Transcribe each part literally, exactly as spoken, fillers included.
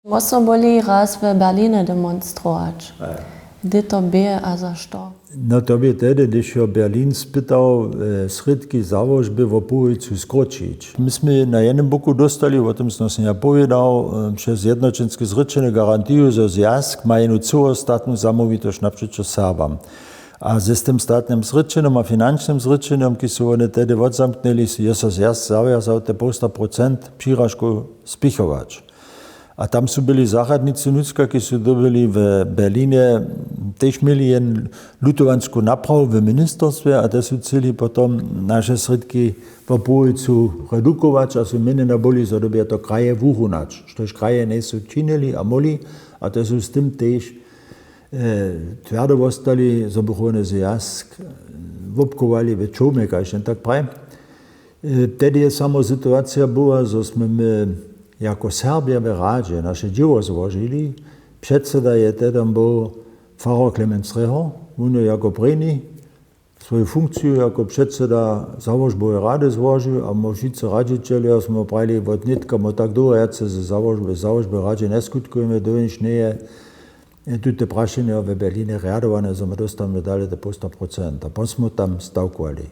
Móhł so byli raz w Berlinje demonstrować. Hdy to bě a za što? No to bě tehdy, hdyž jo Berlin spytał srědki załožby wo połojcu skróćić. My smy na jednym boku dóstali, wo tym smy so ja powědał, přez zjednoćenske zrěčenje garantiju, zo zwjazk ma jenu cyłostatnu zamołwitosć napřećo Serbam. A z tym statnym zrěčenjom a finančnym zrěčenjom, ki su wone tehdy wotzamknyli, je so zwjazk zawjazał te połsta procent přiražkow spěchować. A tam su byli zahradnicy nutřka, ki su dyrbjeli w Berlinje, tež měli jen lutowansku naprawu w ministerstwje a te su chceli potom naše srědki wo połojcu redukować a su měnjena byli, zo dyrbja to kraje wuhunać, štož kraje njejsu činili a móhli. A te su z tym tež twjerdo wostali, zo bychu wone zwjazk wobchowali w čołmje, kaž jen tak praji. Tehdy je samo situacija była, zo smy my jako Serbja w radźe naše dźěło złožili. Předseda je tehdam był farar Klemens Reho, wón je jako prěni swoju funkciju jako předseda załožboweje rady złožił a my wšitcy radźićeljo smy prajili, wot nětka my tak dołho wjace ze załožboweje radźe njeskutkujemy, dołho nič njeje tute prašenje w Berlinje rjadowane, zo my dóstanemy dale te połsta procent. A pon smy tam stawkowali.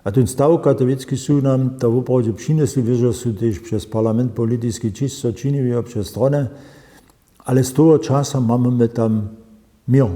A tón stawk, katowicki su nam to woprawdźe přinjesli, wězo su tež přez parlament politiski čisćo činił jo přez strony. Ale z toho časa mamy my tam měr.